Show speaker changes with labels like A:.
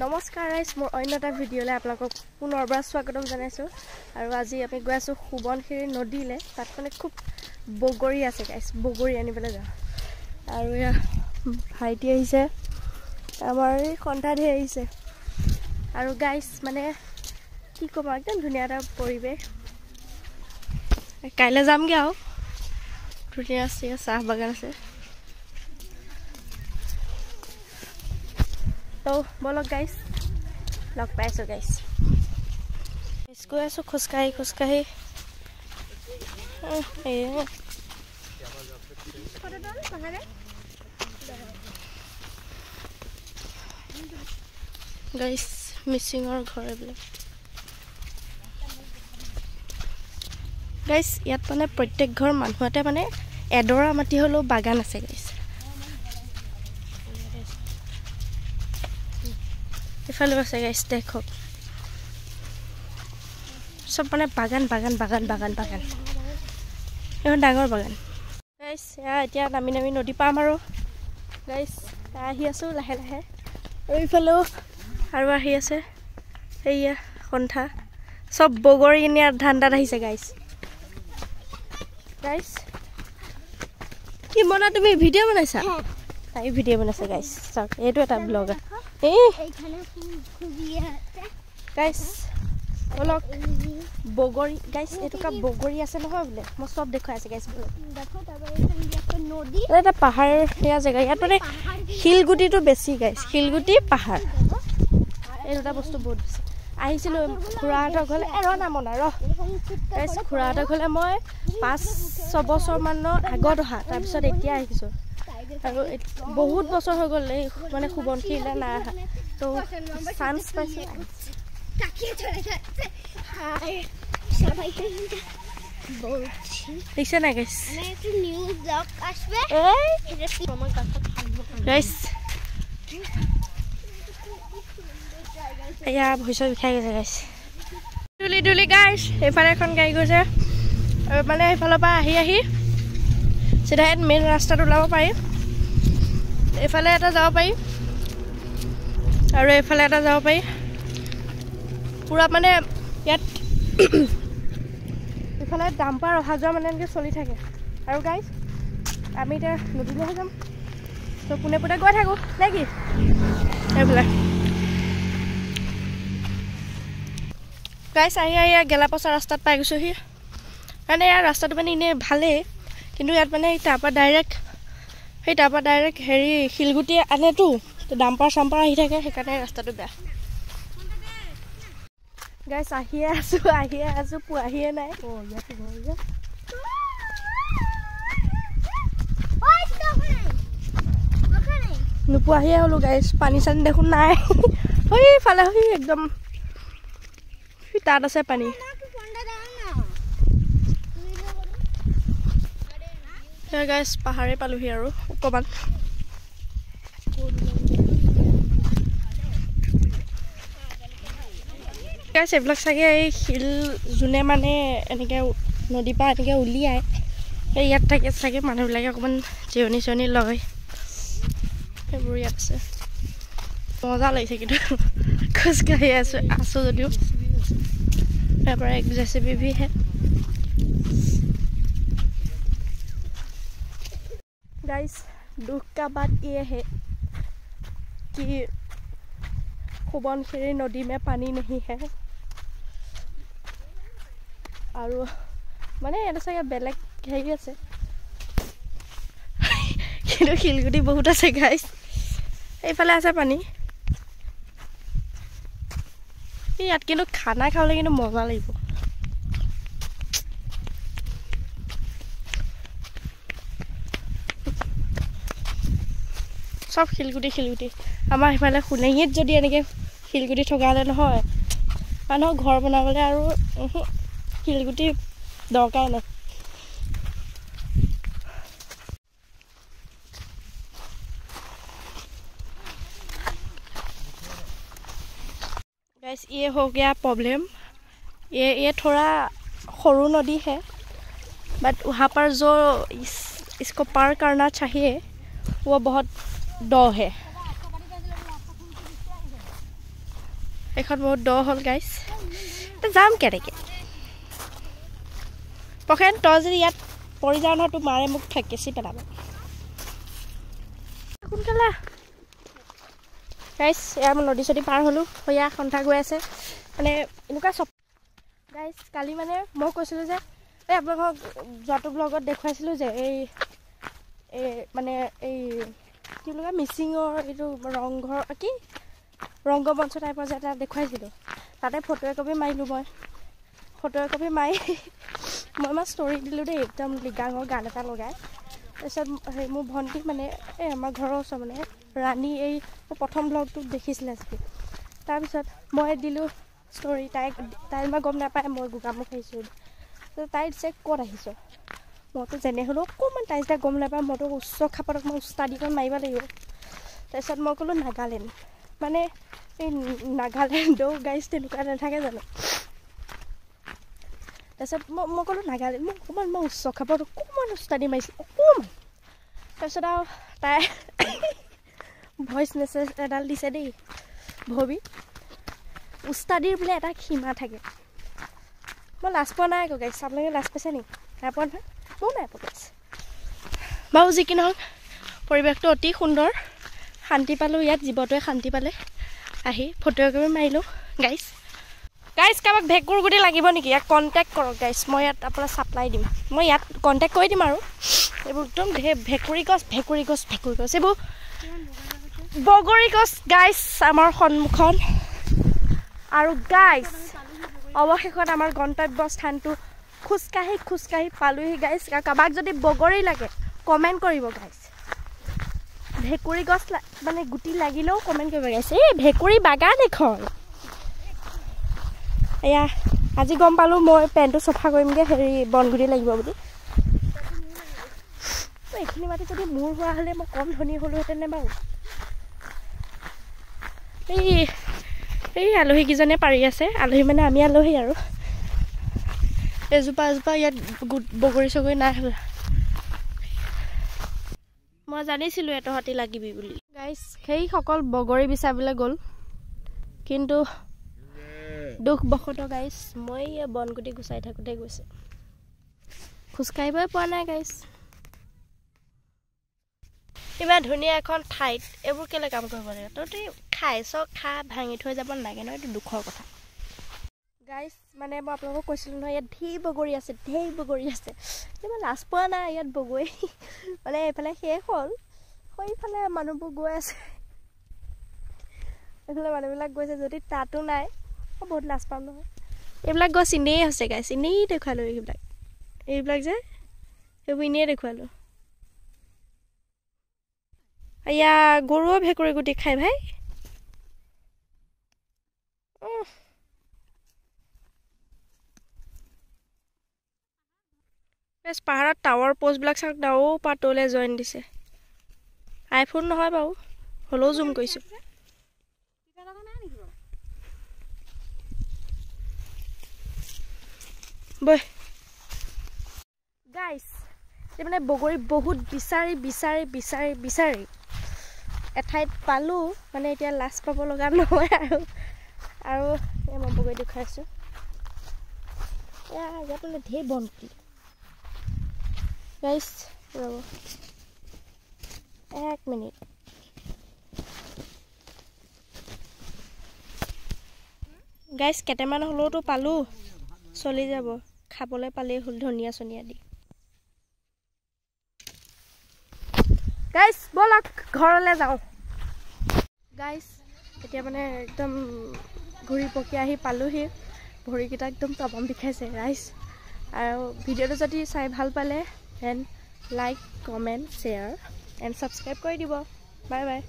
A: নমস্কাৰ ৰাইজ, মোৰ অন্য এটা ভিডিঅ'লৈ আপোনালোকক পুনৰবাৰ স্বাগতম জনাইছোঁ। আৰু আজি আমি গৈ আছোঁ সোৱণশিৰি নদীলৈ। তাত মানে খুব বগৰী আছে গাইছ, বগৰী আনিবলৈ যাওঁ। আৰু এয়া ভাইটি আহিছে, আমাৰ এই সন্ধাতহে আহিছে। আৰু গাইছ মানে কি ক'ম, একদম ধুনীয়া এটা পৰিৱেশ। কাইলৈ যামগৈ আৰু। ধুনীয়া আছে, চাহ বাগান আছে। তো বলক গাইছ, লগ পাইছোঁ গাইছ। গৈ আছোঁ খোজকাঢ়ি খোজকাঢ়ি। গাইছ মিচিঙৰ ঘৰ এইবিলাক গাইছ। ইয়াত মানে প্ৰত্যেক ঘৰ মানুহতে মানে এডৰা মাটি হ'লেও বাগান আছে গাইছ। এইফালেও আছে গাইছ, দেখক চব মানে বাগান বাগান বাগান বাগান বাগান, এখন ডাঙৰ বাগান গাইছ। এয়া এতিয়া নামি নামি নদী পাম আৰু গাইছ। আহি আছোঁ লাহে লাহে। আৰু এইফালেও আৰু আহি আছে। সেয়া সন্থা চব বগৰী নিয়াৰ ধান্দাত আহিছে গাইছ। গাইছ কি মনা, তুমি ভিডিঅ' বনাইছা? তাই ভিডিঅ' বনাইছে গাইছ। চাওক, এইটো এটা ব্লগাৰ। এই গাইছ বলক, বগৰী গাইছ, এইটোকা বগৰী আছে নহয় বোলে। মই চব দেখুৱাই আছো গাইছ। এটা পাহাৰীয়া জেগা, ইয়াত মানে শিলগুটিটো বেছি গাইছ। শিলগুটি পাহাৰ, এই দুটা বস্তু বহুত বেছি। আহিছিলোঁ খুৰাহঁতৰ ঘৰলৈ। ৰ না মনা ৰ গাইছ, খুৰাহঁতৰ ঘৰলৈ মই 5-6 বছৰমানৰ আগত অহা, তাৰপিছত এতিয়া আহিছোঁ। আৰু বহুত বছৰ হৈ গ'ল এই মানে সোৱণশিৰিলৈ নাই অহা, তো চান্স পাইছোঁ। দেখিছে নাই গাইছ? গাইছ এয়া ভৰি চৰি বিষাই গৈছে গাইছ। তুলি তুলি গাইছ এইফালে এখন গাড়ী গৈছে। আৰু মানে সেইফালৰ পৰা আহি আহি চিধা ইয়াত মেইন ৰাস্তাত ওলাব পাৰি। এইফালে এটা যাব পাৰি আৰু এইফালে এটা যাব পাৰি। পূৰা মানে ইয়াত এইফালে ডাম্পাৰ অহা যোৱা মানে এনেকৈ চলি থাকে। আৰু গাইছ আমি এতিয়া নদীলৈহে যাম, ত' পোনে পোনে গৈ থাকোঁ নে কি এইফালে গাইছ। আহি আহি গেলা পচা ৰাস্তাত পাই গৈছোঁহি। মানে ইয়াৰ ৰাস্তাটো মানে এনেই ভালেই, কিন্তু ইয়াত মানে তাৰপৰা ডাইৰেক্ট সেই তাৰপৰা ডাইৰেক্ট হেৰি শিলগুটি আনেতো, ডাম্পাৰ চাম্পাৰ আহি থাকে, সেইকাৰণে ৰাস্তাটো বেয়া গাইছ। আহিয়ে আছোঁ আহিয়ে আছোঁ, পোৱাহিয়ে নাই। নোপোৱাহিয়ে হ'লো গাইছ। পানী চানী দেখোন নাই। সেইফালে সেই একদম তাত আছে পানী। গাইছ পাহাৰে পালোহি আৰু অকণমান। গাইছ এইবিলাক চাগে এই শিল যোনে মানে এনেকৈ নদীৰ পৰা এনেকৈ উলিয়াই, এই ইয়াত থাকে চাগে মানুহবিলাকে অকণমান জিৰণি চিৰণি লয়, সেইবোৰ ইয়াত আছে। মজা লাগিছে কিন্তু খোজকাঢ়ি আছোঁ আছোঁ যদিও। ইয়াৰ পৰা এক জেচিবি ভি হে। गाइस दुख का बात ये है कि সোৱণশিৰি नदी में पानी नहीं है। আৰু মানে ইয়াতে চাগে বেলেগ হেৰি আছে, কিন্তু শিলগুটি বহুত আছে গাইছ। এইফালে আছে পানী। ইয়াত কিন্তু খানা খাবলৈ কিন্তু মজা লাগিব। চব শিলগুটি শিলগুটি। আমাৰ সেইফালে সোণাহীত যদি এনেকৈ শিলগুটি থকা হ'লে নহয়, মানুহৰ ঘৰ বনাবলৈ আৰু শিলগুটি দৰকাৰ নাই। गाइस ये हो गया प्रॉब्लम। ये थोड़ा सरू नदी है, बट वहाँ पर जो इसको पार करना चाहिए वो बहुत दो है। এইখন বহুত দ হ'ল গাইছ, যাম কেনেকৈ? প্ৰসেন তই যদি ইয়াত পৰি যাওঁ নহয়, তোৰ মাৰে মোক ঠেকেচি পেলাব। সোনকালে গাইছ, এয়া মই নদী চদী পাৰ হ'লোঁ, সৈয়া সন্থা গৈ আছে। মানে এনেকুৱা চব গাইছ, কালি মানে মই কৈছিলোঁ যে এই আপোনালোকক যোৱাটো ব্লগত দেখুৱাইছিলোঁ যে এই মানে এই কি বুলি কয় মিচিঙৰ এইটো ৰংঘৰ কি ৰংগমঞ্চ টাইপৰ যে এটা দেখুৱাইছিলোঁ, তাতে ফটো একপি মাৰিলোঁ। মই ফটো একপি মাৰি মই ইমান ষ্টৰি দিলোঁ দেই, একদম লিগাঙৰ গান এটা লগাই। তাৰপিছত সেই মোৰ ভণ্টি মানে এই আমাৰ ঘৰৰ ওচৰ মানে ৰাণী, এই প্ৰথম ব্লগটোত দেখিছিলে চাগে। তাৰপিছত মই দিলোঁ ষ্টৰি, তাই মই গম নাপায় মই গোগামুখ আহিছোঁ। তাই দিছে ক'ত আহিছ? মইতো যেনে হ'লেও অকণমান তাই যেতিয়া গম নাপায়, মইতো উচ্চ খাপত অকণমান উস্তাদিকণ মাৰিব লাগিব। তাৰপিছত মই ক'লোঁ নাগালেণ্ড, মানে এই নাগালেণ্ডও গাইছ তেনেকুৱা নাথাকে জানো? তাৰপিছত মই ক'লোঁ নাগালেণ্ড, মোক অকণমান মই উচ্চ খাপত অকণমান উস্তাদি মাৰিছিলোঁ অকণমান। তাৰপিছত আৰু তাই ভইচ মেছেজ এডাল দিছে দেই, ভবি উস্তাদিৰ বোলে এটা সীমা থাকে। মই লাজ পোৱা নাই আকৌ গাইছ, আপোনালোকে লাজ পাইছে নেকি? নাই পোৱা নহয়, ময়ো নাই পোৱা গাইছ। বাৰু যি কি নহওক, পৰিৱেশটো অতি সুন্দৰ, শান্তি পালোঁ ইয়াত, জীৱটোৱে শান্তি পালে আহি। ফটো একপি মাৰিলোঁ গাইছ। গাইছ কাৰোবাক ভেঁকুৰ গুটি লাগিব নেকি? ইয়াত কণ্টেক্ট কৰক গাইছ, মই ইয়াত আপোনাৰ ছাপ্লাই দিম, মই ইয়াত কণ্টেক্ট কৰি দিম। আৰু এইবোৰ একদম ঢেৰ ভেকুৰী গছ, ভেকুৰী গছ, ভেকুৰী গছ, এইবোৰ বগৰী গছ গাইছ আমাৰ সন্মুখত। আৰু গাইছ অৱশেষত আমাৰ গন্তব্য স্থানটো খোজকাঢ়ি খোজকাঢ়ি পালোহি গাইছ। কাৰোবাক যদি বগৰী লাগে কমেণ্ট কৰিব গাইছ, ভেকুৰী গছ মানে গুটি লাগিলেও কমেণ্ট কৰিব গাইছ। এই ভেকুৰী বাগান এখন। এয়া আজি গম পালোঁ মই পেণ্টটো চফা কৰিমগৈ, হেৰি বনগুটি লাগিব বুলি। এইখিনি মাটি যদি মোৰ হোৱা হ'লে মই কম ধনী হ'লোহেঁতেনে বাৰু। এই এই আলহীকেইজনে পাৰি আছে, আলহী মানে আমি আলহী আৰু। এজোপা এজোপা ইয়াত বগৰী চগৰী নাই হ'লে। মই জানিছিলোঁ এতহঁতি লাগিবি বুলি গাইছ। সেইসকল বগৰী বিচাৰিবলৈ গ'ল, কিন্তু দুখবশতঃ গাইছ মই বনগুটি গুচাই থাকোঁতে গৈছে, খোজকাঢ়িবই পোৱা নাই গাইছ। ইমান ধুনীয়া এখন ঠাইত এইবোৰ কেলৈ কাম কৰিব লাগে? তহঁতি খাইছ খা, ভাঙি থৈ যাব নালাগে নহয়, এইটো দুখৰ কথা গাইছ। মানে মই আপোনালোকক কৈছিলোঁ নহয় ইয়াত ঢেৰ বগৰী আছে, ঢেৰ বগৰী আছে, মই লাজ পোৱা নাই ইয়াত বগৰী। মানে এইফালে শেষ হ'ল, সেইফালে মানুহবোৰ গৈ আছে, এইফালে মানুহবিলাক গৈছে, যদি তাতো নাই মই বহুত লাজ পাম নহয়। এইবিলাক গছ এনেই আছে গাইছ, এনেই দেখুৱালোঁ এইবিলাক, এইবিলাক যে সেইবোৰ এনেই দেখুৱালোঁ। এয়া গৰুও ভেকুৰী গুটি খাই ভাই। পাহাৰত টাৱাৰ পষ্টবিলাক চাওক না, অ' পাতলৈ জইন দিছে। আইফোন নহয় বাৰু, হ'লেও জুম কৰিছোঁ। বৈ গাইছ, এতিয়া মানে বগৰী বহুত বিচাৰি বিচাৰি বিচাৰি বিচাৰি এঠাইত পালোঁ, মানে এতিয়া লাজ পাব লগা নহয় আৰু। আৰু এই মই বগৰী দেখুৱাইছোঁ, এয়া ইয়াত মানে ঢেৰ বনগুটি গাইছ। ৰ'ব এক মিনিট গাইছ, কেইটামান হ'লেওতো পালোঁ, চলি যাব, খাবলৈ পালেই হ'ল ধনিয়া চনিয়া দি। গাইছ ব'লক ঘৰলৈ যাওঁ গাইছ। এতিয়া মানে একদম ঘূৰি পকি আহি পালোহি, ভৰিকেইটা একদম তামাম বিষাইছে ৰাইজ। আৰু ভিডিঅ'টো যদি চাই ভাল পালে then like, comment, share and subscribe কৰি দিব। Bye bye.